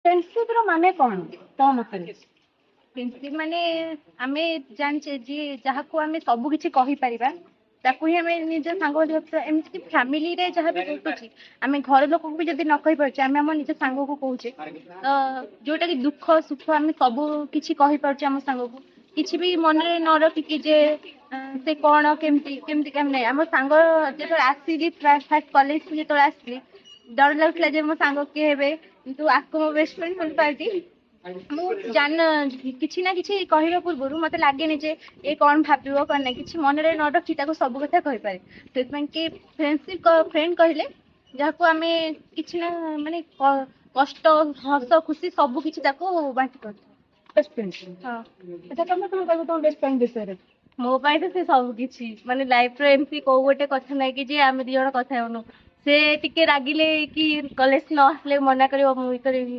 Friendship ର ମାନେ କଣ ତମ ମତରେ? ଫ୍ରେଣ୍ଡସିପ ମାନେ ଆମେ ଜାଣିଛେ ଯେ ଯାହାକୁ ଆମେ ସବୁ କିଛି କହିପାରିବା, ତାକୁ ହିଁ ଆମେ ନିଜ ସାଙ୍ଗ ବୋଲି ଭାବୁଥିବା। ଏମିତି କି ଫ୍ୟାମିଲିରେ ଯାହା ବି ଘଟୁଛି, ଆମେ ଘର ଲୋକକୁ ବି ଯଦି ନ କହିପାରୁଛେ, ଆମେ ଆମ ନିଜ ସାଙ୍ଗକୁ କହୁଛେ। ତ ଯୋଉଟା କି ଦୁଃଖ ସୁଖ ଆମେ ସବୁ କିଛି କହିପାରୁଛେ ଆମ ସାଙ୍ଗକୁ, କିଛି ବି ମନରେ ନ ରଖିକି ଯେ ସେ କଣ କେମିତି କେମିତି କେମିତି ନାହିଁ। ଆମ ସାଙ୍ଗ ଯେତେବେଳେ ଆସିଲି, ଫାଷ୍ଟ କଲେଜକୁ ଯେତେବେଳେ ଆସିଲି, ଡର ଲାଗୁଥିଲା ଯେ ମୋ ସାଙ୍ଗ କିଏ ହେବେ, କିନ୍ତୁ ଆକୁ ମୋ ବେଷ୍ଟ ଫ୍ରେଣ୍ଡ ବୋଲି ପାଇଛି। ମୁଁ ଜାଣ କିଛି ନା କିଛି କହିବା ପୂର୍ବରୁ ମତେ ଲାଗେନି ଯେ ଏ କଣ ଭାବିବ କଣ ନାହିଁ। କିଛି ମନରେ ନ ରଖି ତାକୁ ସବୁ କଥା କହିପାରେ। ସେଥିପାଇଁ କି ଫ୍ରେଣ୍ଡସିପ, ଫ୍ରେଣ୍ଡ କହିଲେ ଯାହାକୁ ଆମେ କିଛି ନା ମାନେ କଷ୍ଟ, ହସ ଖୁସି ସବୁ କିଛି ତାକୁ ବାଣ୍ଟି ପାରୁଛୁ। Best friend. ହଁ। ଆଚ୍ଛା, ତମେ କଣ କହିବ ତମ ବେଷ୍ଟ ଫ୍ରେଣ୍ଡ ବିଷୟରେ? ମୋ ପାଇଁ ତ ସେ ସବୁ କିଛି। ମାନେ ଲାଇଫରେ ଏମିତି କୋଉ ଗୋଟେ କଥା ନାହିଁ କି ଯେ ଆମେ ଦି ଜଣ କଥା ହେଉନୁ। ସେ ଟିକେ ରାଗିଲେ କି କଲେଜ ନ ଆସିଲେ ମନା କରିବ, ମୁଁ ବି କରିବି।